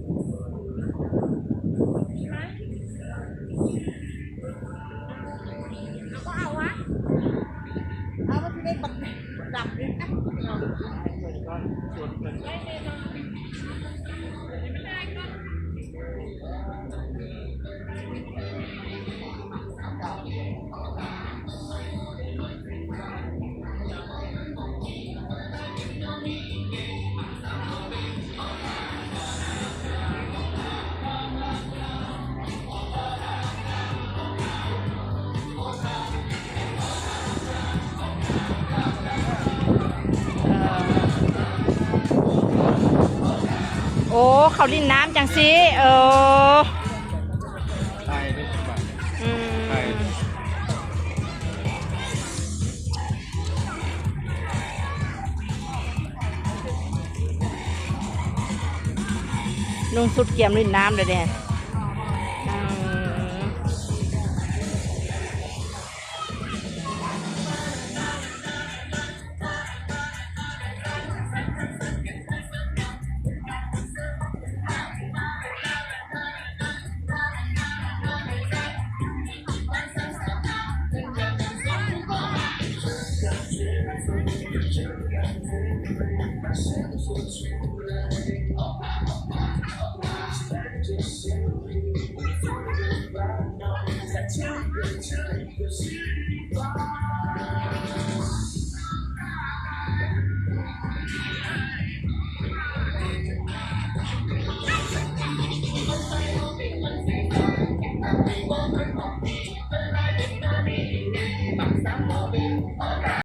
ເອົາບໍ່ເອົາວະ? ເອົາມາຊິໄດ້ບັກດຳນີ້ນະ. ໂອ້ ເຂົາຫຼິ້ນນ້ຳຈັ່ງຊີ້ ເອີ ຖ່າຍໄດ້ຈັກບາດ ອືມ ຖ່າຍ ນຸ່ງຊຸດກຽມຫຼິ້ນນ້ຳເດ້.